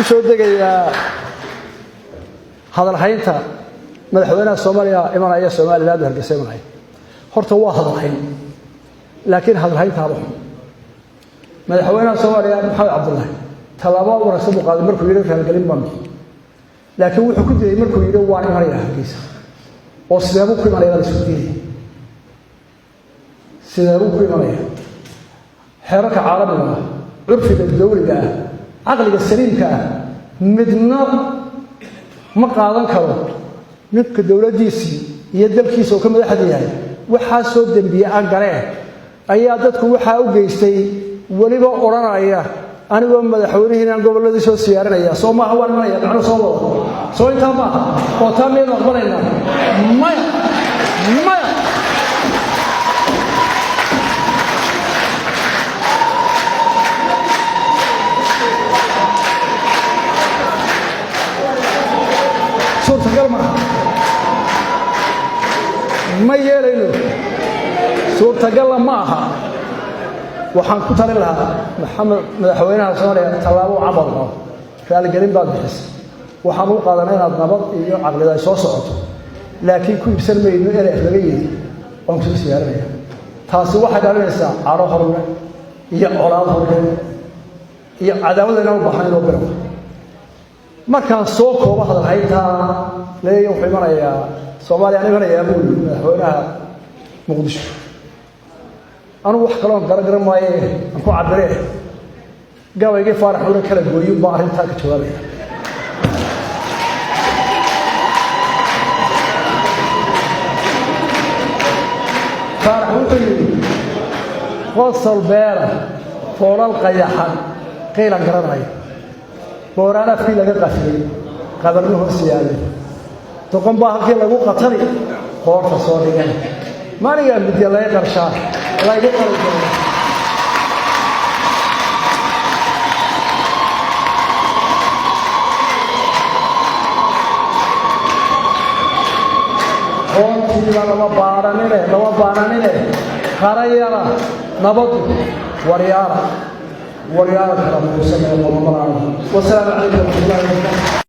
u soo degayaa hadalhaynta madaxweynaha Soomaaliya imanaya Somaliland, Hargeysa imanaya. Horta waa hadalhayn, laakiin hadalhayntaaba xun. Madaxweynaha Soomaaliya Maxamed Cabdullaahi tallaabo wanaagsan buu qaaday markuu yidhi raalgelin baan bixi, laakiin wuxuu ku diiday markuu yidhi waan imanaya Hargeysa. Oo sideebuu ku imanaya baa la isku diidaya. Sideebuu ku imanaya? Xeerarka caalamiga ah, curfiga dawliga ah, caqliga saliimka ah midna ma qaadan karo. Ninka dowladdiisii iyo dalkiisa oo ka madaxda yahay waxaa soo dembiye aan galee ayaa dadku waxaa u geystay, weliba odhanaya anigoo madaxweynihiinaan gobolladii soo siyaarinaya. Soo maaha waan imanaya macnu soo wado? Soo intaa maaha? Oo taa miyaynu aqbalaynaa? Maya, maya. Suurtagal maaha, ma yeelayno, suurtagalla ma aha. Waxaan ku talin lahaa Maxamed madaxweynaha Soomaaliya tallaabo camal qabo. Raaligelin baad bixisay, waxaan u qaadanay inaad nabad iyo caqlida ay soo socoto, laakiin ku iibsan mayno erey af laga yidhi waan kusoo siyaarinaya. Taasi waxay dhalinaysaa caro horle iyo colaad horle iyo cadaawad inaan u baahnayn oo bilow. Markaan soo koobo hadalhayntaa leeya, wuxuu imanayaa Soomaaliyaan imanayaa buu yidhi madaxweynaha Muqdisho. Anugu wax kaloon garan garan maaye aan ku cabiree, gabaygii Faarax Nuure kala gooyin baa arrintaa ka jawaabaya. Faarax wuxuu yidhi: qosol beera, foolal qayaxan, qiilan garanaya, booraan afkii laga qafiyey, qabarna hoos yaalay, doqon baa halkii lagu qatali qoorta soo dhigan, maanigaa midya laga qarshaa laygu qali doona. Qoontiiba lama baaranine, lama baaranine, qarayara nabadu waryaara waryaara kala muusanee qomamalaana. Wasalaamu calaykum waraxmatullahi wabarakatu.